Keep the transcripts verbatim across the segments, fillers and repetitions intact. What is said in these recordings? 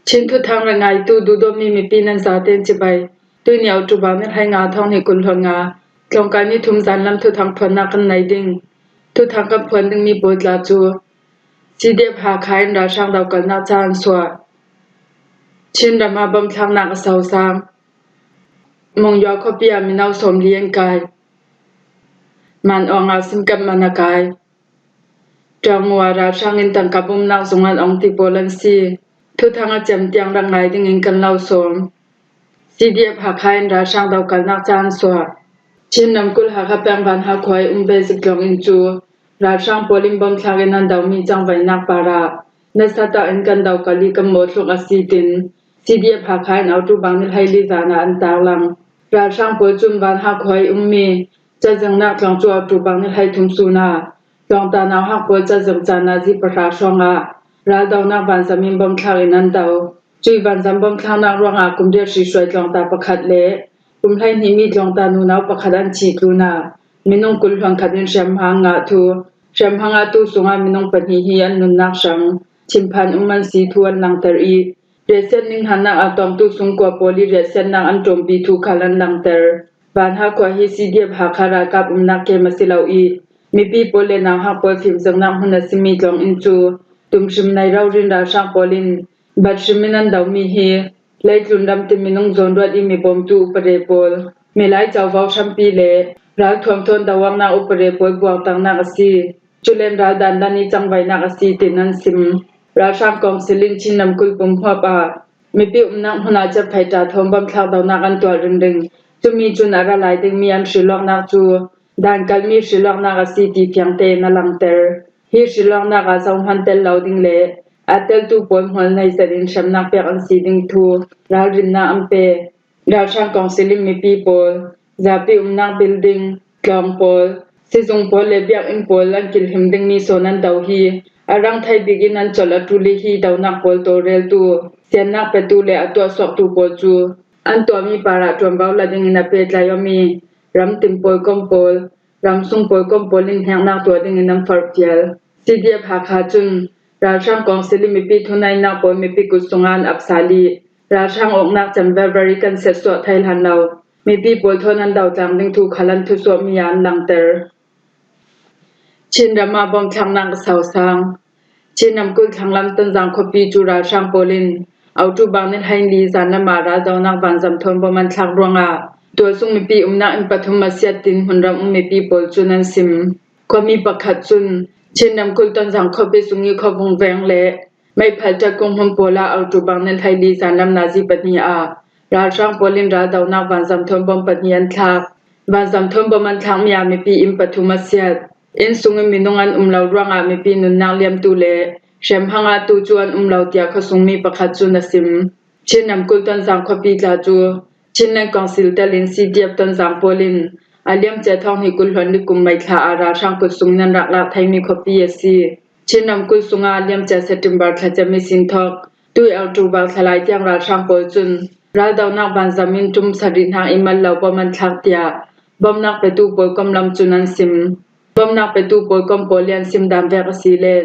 Chin thuthang rak ngaitu duhdawtmi mipi nan zaten cibai. Tuini October ni hleinga thawng hnih kul hluan nga, tlawngkai ni thum zanlam thuthang phuannak kan nei ding. Thuthang kan phuan dingmi pawl tla cu C D F Hakha in ralhrang dokalnak ca an suah. Chin ram ah bom thlaknak a sosang. Monywa khuapi ah mino sawmli an kai. Man awng ah simkam man a kai. Ṭawngu ah ralhrang in tangka bumnak zung an awng ti pawl an si. Thuthang a cem tiang rak ngai dingin kan lo sawm. C D F Hakha in ralhrang dokalnak ca an suah. Chin ramkulh Hakha peng Vanha khua i um ve zik tlawng inn cu ralhrang pawl in bom thlak in an domi cangvaihnak parah nasa tak in kan dokal i kan mawhthluk a si tin C D F Hakha in October ni hleili zan ah an tarlang. Ralhrang pawl cun Vanha khua i ummi cazengnak tlawng cu October ni hleithum sun ah tlawngta nauhak pawl cazeng caan nazi pahra hrawngah raldonak vanzam in bom thlak in an do. Cui vanzam bom thlaknak ruangah kum riat hri hruai tlawngta pakhat le kum hleihnihmi tlawngta nunau pakhat an thih tlunah minung kul hluan khat in hriamhma an ngah thu, hriamhma ngahtu sungah minung pahnih hi an nunnak hrang thinphan um an si thu an langter i, riahsiat ninghannak aa tawngtu sungkua pawl i riahsiatnak an ṭawmpi thu khal an langter. Vanha khua hi C D F Hakha ralkap umnak kem a si lo i, mipi pawl le nauhak pawl fimzirnak hmun a simi tlawng inn cu tumhrim nei rori in ralhrang pawl in bathrim in an domi hi leitlun ram tin minung zawnruat i mibawmtu upare pawl, milai covo hrampi le ralthuam thawn doawknak upare pawl puangtangnak a si. Culen ral dandan i cangvaihnak a si tin an sim. Ralhrang kawngsil in Chin ramkulh pumhuap ah mipi umnak hmun ah cia phaita thawn bom thlak donak an tuah ringring. Cumi cun a ra lai dingmi an hrilawknak cu dankalmi hrilawknak a si ti fiang tein a langter. Hi hrilawknak ah zohman tel lo ding le aa teltu pawl hmual nei zet in hramnak pek an si ding thu ralrinnak an pe. Ralhrang kawngsil in mipi pawl, zapi umnak building, tlawng pawl, sizung pawl le biakinn pawl an kilhim dingmi sawn an do hi. A rang thei bik in an colh a ṭul i hi donak pawl tawlreltu, siannak petu le a tuahsuaktu pawl cu an tuahmi parah ṭuanvo la dingin a pehtlai awmi ramtin pawl kom pawl, ramsung pawl kom pawl in hneknak tuah dingin an forhfial. C D F Hakha cun ralhrang kawngsil i mipi thuneihnak pawl mipi kut sungah an ap sal i, ralhrang awknak cem verver i kan setsuah thei hlan lo. Mipi pawl thawn an dotlang ding thu khal an thusuahmi ah an langter. Chin ram ah bom thlaknak a sosang. Chin ramkulh thlanglam Tonzang khuapi cu ralhrang pawl in October ni hleili zanlam ah raldonak vanzam thawn bom an thlak ruangah tualsung mipi umnak inn pathum a siat tin hmunram um mipi pawl cun an sim. Khuami pakhat cun Chin ramkulh Tonzang khuapi sung i khuavung veng le meiphalh ṭakung hmun pawl ah October ni hleili zanlam nazi pahnih ah ralhrang pawl in raldonak vanzam thawn bom pahnih an thlak. Vanzam thawn bom an thlakmi ah mipi inn pathum a siat. Inn sungin minung an um lo ruangah mipi nunnak liamtu le hriamhma ngahtu cu an um lo, tiah khuasungmi pakhat cun a sim. Chin ramkulh Tonzang khuapi tla cu Chinland Council telin C D F Tonzang pawl in a liamcia thawng hnih kul hluan ni kum May thla ah ralhrang kut sungin an rak lak theimi khuapi a si. Chin ramkulh sungah a liamcia September thla cem ihsin thawk tui October thla lai tiang ralhrang pawl cun raldonak vanzam in ṭum sarih hnak i mal lo bom an thlak, tiah bomnak petu pawl kom lam cun an sim. Bomnak petu pawl kom pawl i an sim dan vek a si le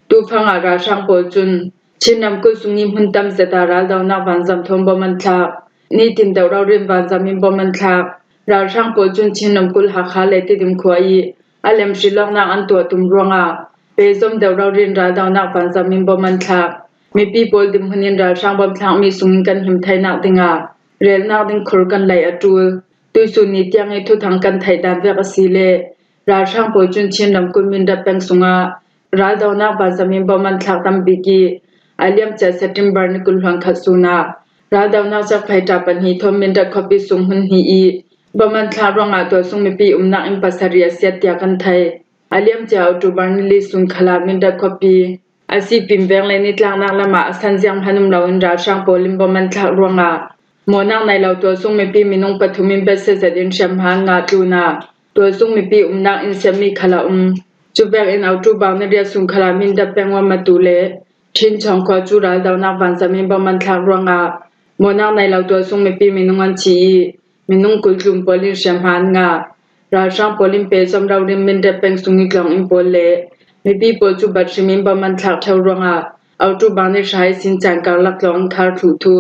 tufang ah ralhrang pawl cun Chin ramkulh sung i hmun tam zet ah raldonak vanzam thawn bom an thlak. Nitin deuh rori in vanzam in bom an thlak. Ralhrang pawl cun Chin ramkulh Hakha le Tidim khua i a lem hrilawknak an tuah tum ruangah pehzom deuh rori in raldonak vanzam in bom an thlak. Mipi pawl dinhmun in ralhrang bom thlakmi sungin kan him theinak dingah relnak ding khur kan lei a ṭul. Tuisun ni tiang i thuthang kan theih dan vek a si le ralhrang pawl cun Chin ramkulh Mindat peng sungah raldonak vanzam in bom an thlak tam bik i, a liamcia September ni kul hluan khat sun ah raldonak cak phaita pahnih thawn Mindat khuapi sung hmun hnih i bom an thlak ruangah tualsung mipi umnak inn pasarih a siat tiah kan theih. A liamcia October ni li sun khal ah Mindat khuapi a sipin veng le nitlaknak lam ah a san zianghman um loin ralhrang pawl in bom an thlak ruangah mawhnak nei lo tualsung mipi minung pathum in bia siatzet in hriamhma an ngah tlunah tualsung mipi umnak inn siatmi khal a um. Cuvek in October ni riat sun khal ah Mindat peng uamatu le Chin Chawng khua cu raldonak vanzam in bom an thlak ruangah mawhnak nei lo tualsung mipi minung an thi i, minung kul tlun pawl in hriamhma an ngah. Ralhrang pawl in pehzom rori in Mindat peng sung i tlawng inn pawl le mipi pawl cu bat hrim in bom an thlak ṭheo ruangah October ni hra i sin Cangkarlak tlawng in khar thluh thu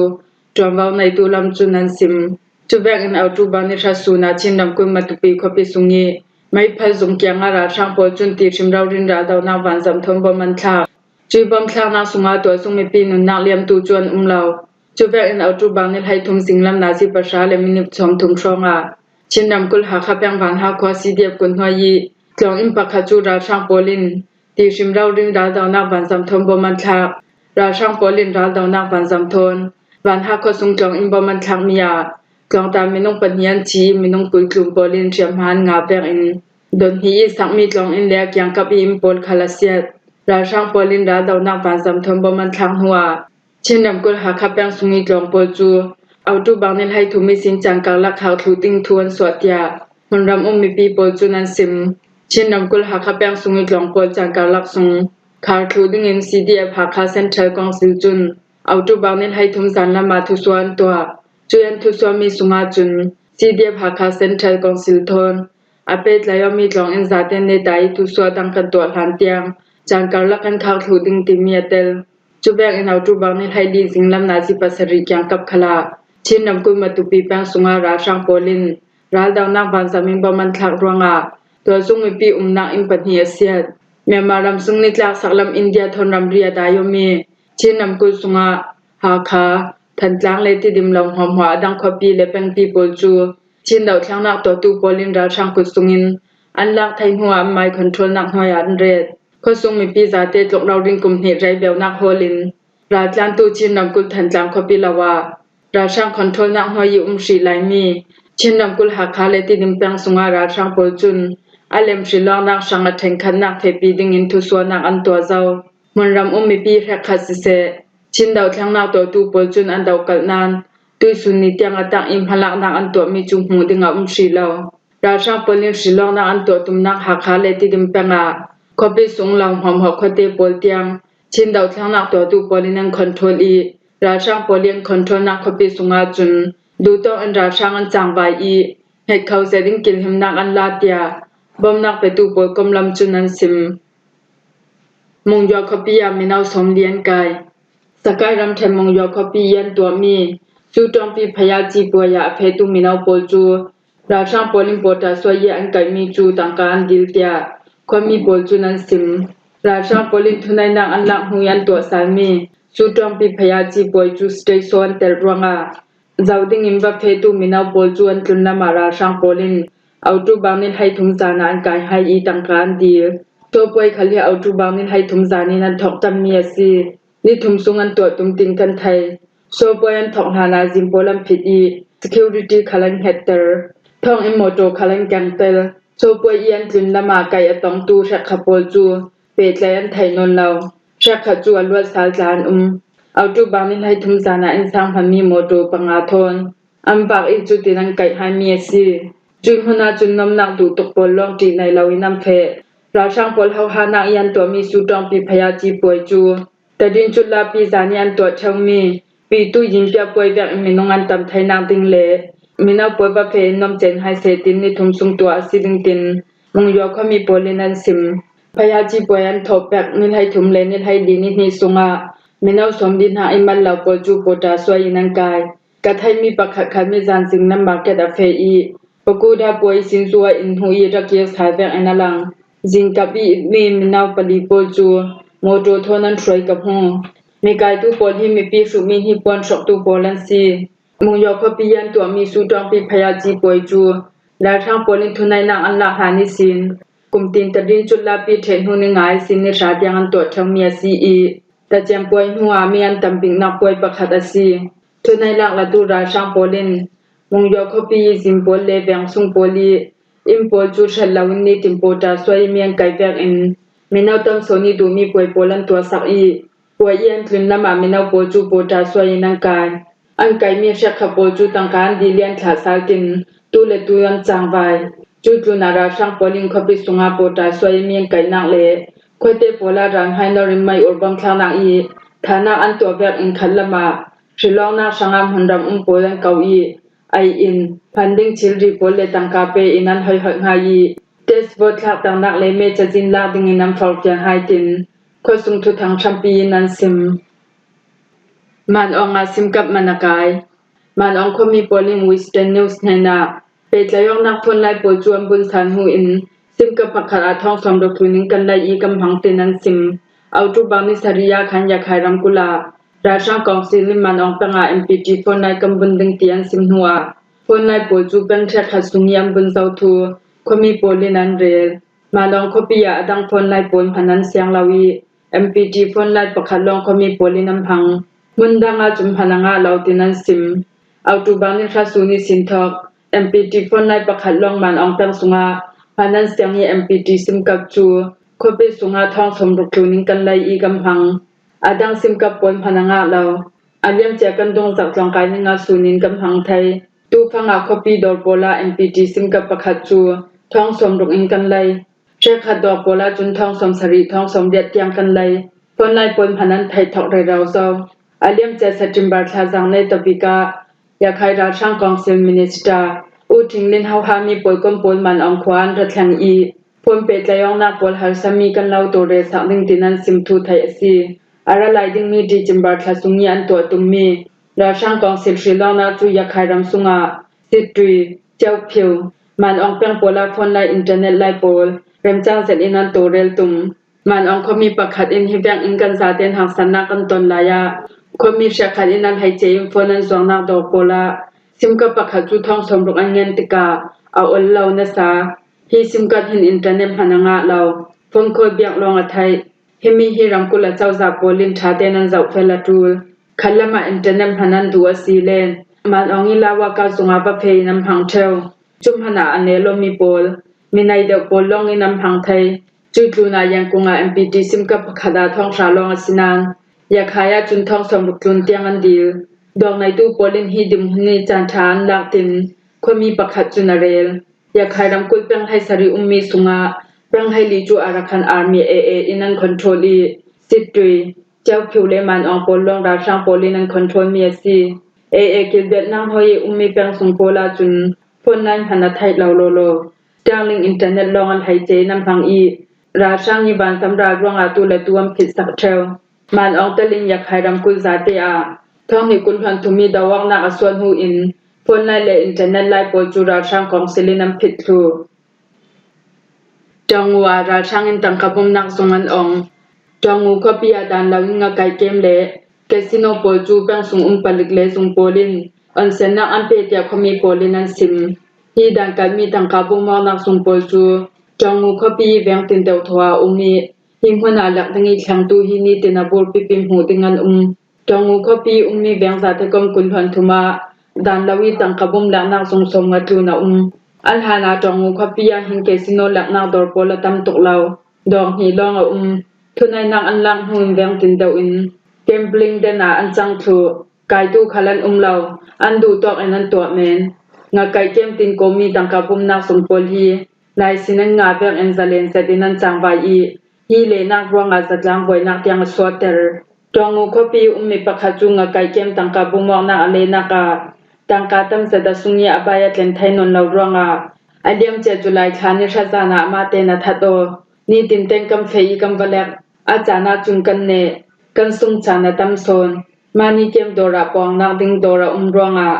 ṭuanvo neitu lam cun an sim. Cuvekin October ni hra sun ah Chin ramkulh Matupi khuapi sung i meiphal zung kiangah ralhrang pawl cun tihrim ralrin raldohnak vanzam thawn bom an thlak. Cui bom thlaknak sungah tualsung mipi nunnak liamtu cu an um lo. Cuvekin October ni hleithum zinglam nazi pahra le minit sawmthum hrawngah Chin ramkulh Hakha peng Vanha khua C D F kut hnuai i tlawng in pakhat cu ralhrang pawl in tihrim ralrin raldohnak vanzam thawn bom an thlak. Ralhrang pawl in raldohnak vanzam thawn Vanha khuasung tlawng in bom an thlakmi ah tlawngta minung pahnih an thi i minung puitlum pawl in hriamhma an ngah vekin donhni i sakmi tlawng in le a kiangkap i inn pawl khal a siat. Ralhrang pawl in raldohnak vanzam thawn bom an thlak hnuah Chin ramkulh Hakha peng sung i tlawng pawl cu October ni hleithum i sin Cangkarlak khar thluh ding thu an suah tiah hmunram um mipi pawl cun an sim. Chin ramkulh Hakha peng sung i tlawng pawl Cangkarlak sung khar thluh dingin C D F Hakha Central Council cun October ni hleithum zanlam ah thusuah an tuah. Cui an thusuahmi sungah cun C D F Hakha Central Council thawn a pehtlai awmi tlawng in zaten neta i thusuah dang kan tuah hlan tiang Cangkarlak kan khar thluh ding timi a tel. Cuvekin October ni hleili zinglam nazi pasarih kiangkap khalah Chin ramkulh Matupi peng sungah ralhrang pawl in raldohnak vanzam in bom an thlak ruangah tualsung mipi umnak inn pahnih a siat. Myanmar ram sung nitlak saklam India thawn ramri a dai awmi Chin ramkulh sungah Hakha, Thantlang le Tidim lo hmuahhmuah a dang khuapi le pengpi pawl cu Chin dohthlaknak tuahtu pawl in ralhrang kut sungin an lak thei hnuah anmai controlnak hnuai ah an ret. Khuasung mipi zate tluk ralrin kum hnih rei beunak hawl in raltlantu Chin ramkulh Thantlang khuapi lo ah ralhrang controlnak hnuai i um hrih laimi Chin ramkulh Hakha le Tidim peng sungah ralhrang pawl cun a lem hrilawknak hrang a ṭhenkhatnak fehpi dingin thusuahnak an tuah zo. Hmunram um mipi hrekkhat siseh, Chin dohthlaknak tuahtu pawl cun an dohkalh nain tuihsun ni tiang a tak i hmalaknak an tuahmi cu hmuh ding a um hrih lo. Ralhrang pawl in hrilawknak an tuah tumnak Hakha le Tidim peng ah khuapi sung lo hmuahhmuah khuate pawl tiang Chin dohthlaknak tuahtu pawl in an control i ralhrang pawl i an controlnak khuapi sungah cun duhtawk in ralhrang an cangvai i hngaitkho zet in kilhimnak an la tiah bomnak petu pawl komlam cun an sim. Mungyaw khuapi ah mino sawmli an kai. Sakai ramṭhen Mungyaw khuapi i an tuahmi Suṭawngpi Phayaci puai ah a fehtu mino pawl cu ralhrang pawl in pawṭa suai i an kaihmi cu tangka an dil tiah khuami pawl cun an sim. Ralhrang pawl in thuneihnak an lak hnu i an tuah salmi Suṭawngpi Phayaci puai cu station an telh ruangah zoh dingin va fehtu mino pawl cu an tlunlam ah ralhrang pawl in October ni hleithum zan ah an kai hai i tangka an dil. Saw puai khal hi October ni hleithum zan in an thawktammi a si. Ni thum sung an tuah tum tin kan thei. Saw puai an thawk hlanah zin pawl an phit i security khal an hngetter. Thawnginn mawṭaw khal an kengtel. Saw puai i an tlunlam ah kaih a tongtu hrekkhat pawl cu pehtlai an theih nawn lo. Hrekkhat cu a luat sal tla an um. October ni hleithum zan ah innsang hmanmi mawṭaw panga thawn an vak i cutin an kaih haimi a si. Cui hmun ahcun nomnak duhtuk pawl lawng ṭih nei loin an feh. Ralhrang pawl hohanak i an tuahmi Suṭawngpi Phayaci puai cu Tadin Cutlapi zan i an tuah ṭheumi Pitu Yinpia puai vekin minung an tam theinak ding le mino pawl va feh in nom cen hai seh tin ni thum sung tuah a si ding tin Mungyaw khuami pawl in an sim. Phayaci puai an thawh pek ni hleithum le ni hleili ni hnih sungah mino sawmli hna i mal lo pawl cu pawṭa suai in an kai. Ka theihmi pakhat khat mizan zinglam market a feh i Pakuda puai sinzu ah inn hnu i rak kir sal vekin a lang. Zingkap i itmi mino pali pawl cu mawṭaw thawn an hruai ka hmu. Mikaitu pawl hi mipi hruhmi hnipuan hrawktu pawl an si. Mungyaw khuapi i an tuahmi Suṭawngpi Phayaci puai cu ralhrang pawl in thuneihnak an lak hlan ihsin kumtin Tadin Cutlapi ṭheh hnu ni nga ihsin ni hra tiang an tuah ṭheumi a si i Tacian puai hnuah mi an tambiknak puai pakhat a si. Thuneih lak latu ralhrang pawl in Mungyaw khuapi i zin pawl le veng sung pawl i inn pawl cu hrelh loin nitin pawṭa suai i mi an kaih vekin mino tam sawn i duhmi puai pawl an tuahsak i puai i an tlunlam ah mino pawl cu pawṭa suai in an kai. An kaihmi hrekkhat pawl cu tangka an dil i an thlah sal tin tu le tu an cangvai. Cu tlunah ralhrang pawl in khuapi sungah pawṭa suai i mi an kaihnak le khuate pawl ah ral hmainor in mei urbam thlaknak i thanak an tuah vekin khatlam ah hrilawknak hrangah hmunram um pawl an ko i ai in hman ding thilri pawl le tangka pe in an hoihhoih hnga i test vote thlakternak le mecazin lak dingin an forhfial hai tin Khawsung thuthang ṭhampi in an sim. Manawng ah simkap man a kai. Manawng khuami pawl in Western News hnenah, pehtlai awknak phone line pawl cu an bunsan hnu in simkap pakhat ah thawng sawm ruk tlun in kan lei i kan hmang tin an sim. October ni sarih ah khan Yakhai ramkulh ah ralhrang kawngsil in Manawng peng ah M P T phone line kan bun ding ti an sim hnu ah phone line pawl cu peng hrekkhat sung i an bun zo thu khuami pawl in an rel. Manawng khuapi ah a dang phone line pawl hman an siang lo i M P T phone line pakhat lawng khuami pawl in an hmang. Hmun dang ah cun hman a ngah lo tin an sim. October ni hra sun ihsin thawk M P T phone line pakhat lawng Manawng peng sungah hman an siang i M P T simkap cu khuapi sungah thawng sawm ruk tlun in kan lei i kan hmang. A dang simkap pawl hman a ngah lo. A liamcia kan dungzak tlawngkai ni nga sun in kan hmang thei. Tufang ah khuapi dawr pawl ah M P T simkap pakhat cu thawng sawm ruk in kan lei. Hrekkhat dawr pawl ah cun thawng sawm sarih, thawng sawm riat tiang kan lei. Phone line pawl hman an theih thawk rero zo. A liamcia September thla zangnei tabik ah Yakhai ralhrang kawngsil minister U Thing Lin hohami pawl kan pawl Manawng khua an ra thleng i phone pehtlai awknak pawl harsami kan lo tawlrelsak ding tin an sim thu theih a si. A ra lai dingmi December thla sung i an tuah tummi ralhrang kawngsil hrilawknak cu Yakhai ram sungah Sittwe, Kyaukphyu, Manawng peng pawl ah phone line, internet line pawl remcang zet in an tawlrel tum. Manawng khuami pakhat in hi veng in kan zaten haksatnak kan ton lai ah khuami hrekkhat in a hleice in phone an zuangnak dawr pawl ah simkap pakhat cu thawng sawm ruk an ngen tikah a ol lo nasa. Hi simkap hin internet hman a ngah lo. Phone call biak lawng a theih. Himi hi ramkulh a cozah pawl in ṭha tein an zohfel a ṭul. Khatlam ah internet hman an duh a si le Manawng i Lawaka zung ah va feh in an hmang ṭheu. Cu hmanh ah a nel awmi pawl, minai deuh pawl lawng in an hmang thei. Cuih tlun ah Yangon ah M P T simkap pakhat ah thawng hra lawng a si nain Yakhai ah cun thawng sawm ruk tlun tiang an dil. Dawng neitu pawl in hi dinhmun i caan ṭha an lak tin khuami pakhat cun a rel. Yakhai ramkulh peng hleisarih ummi sungah peng hleili cu Arakan Army, A A, in an control i Sittwe, Kyaukphyu le Manawng pawl lawng ralhrang pawl in an control mi a si. A A kilbiatnak hnuai i ummi peng sung pawl ahcun phone line hman a theih lo lawlaw. Starlink internet lawng an hleice in an hmang i ralhrang i vanzam ral ruangah tu le tu an phitsak ṭheu. Manawng telin Yakhai ramkulh zate ah thawng hnih kul hluan thum i do awknak a sual hnu in phone line le internet line pawl cu ralhrang kawngsil in an phit thluh. Tawngu ah ralhrang in tangka bawmnak zung an ong. Tawngu khuapi ah dan lo in ngakaih kem le casino pawl cu peng sung um palik le zung pawl in onsennak an pe tiah khuami pawl in an sim. Hi dan kalmi tangka bawm awknak zung pawl cu Tawngu khuapi i veng tin deuh thaw ah um i hi hmun ah lak ding i thlengtu hi nitin a burpipi hmuh ding an um. Tawngu khuapi i ummi veng zate kom kul hluan thum ah dan lo i tangka bawm laknak zung sawmnga tlun a um. An hlan ah Tawngu khuapi ah hin casino laknak dawr pawl a tam tuk lo. Dawr hnih lawng a um. Thuneihnak an lak hnu in veng tin deuh in gambling den ah an cang thluh. Kaitu khal an um lo. An duh tawk in an tuah men. Ngakaih kem tin komi tangka bawmnak zung pawl hi lai sin an nga vek in zalen zet in an cangvai i hi lehnak ruangah zatlang buainak tiang a suahter. Tawngu khuapi i ummi pakhat cu ngakaih kem tangka bawm awknak a lehnak ah tangka tam zet a sung i a bai a tlen thei nawn lo ruangah a liamcia July thla ni hra zan ah amah tein a that aw. Nitin tein kan feh i kan va lek. A caan ahcun kan neh. Kan sung caan a tam sawn. Mah ni kem dawr ah pawngnak ding dawr a um ruangah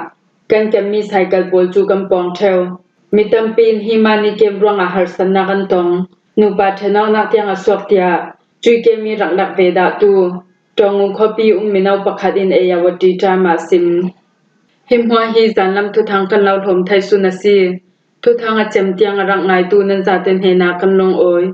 kan kemmi cycle pawl cu kan pawng ṭheu. Mi tampi in hi mah ni kem ruangah harsatnak an tong. Nupa ṭhen awknak tiang a suak tiah cuih kem i rak lak ve dah tu Tawngu khuapi um mino pakhat in Ayeyarwady Times ah sim. Hi hmuah hi zanlam thuthang kan lo hlawm thei sun a si. Thuthang a cem tiang a rak ngaitu nan zate hnenah kan lungawi.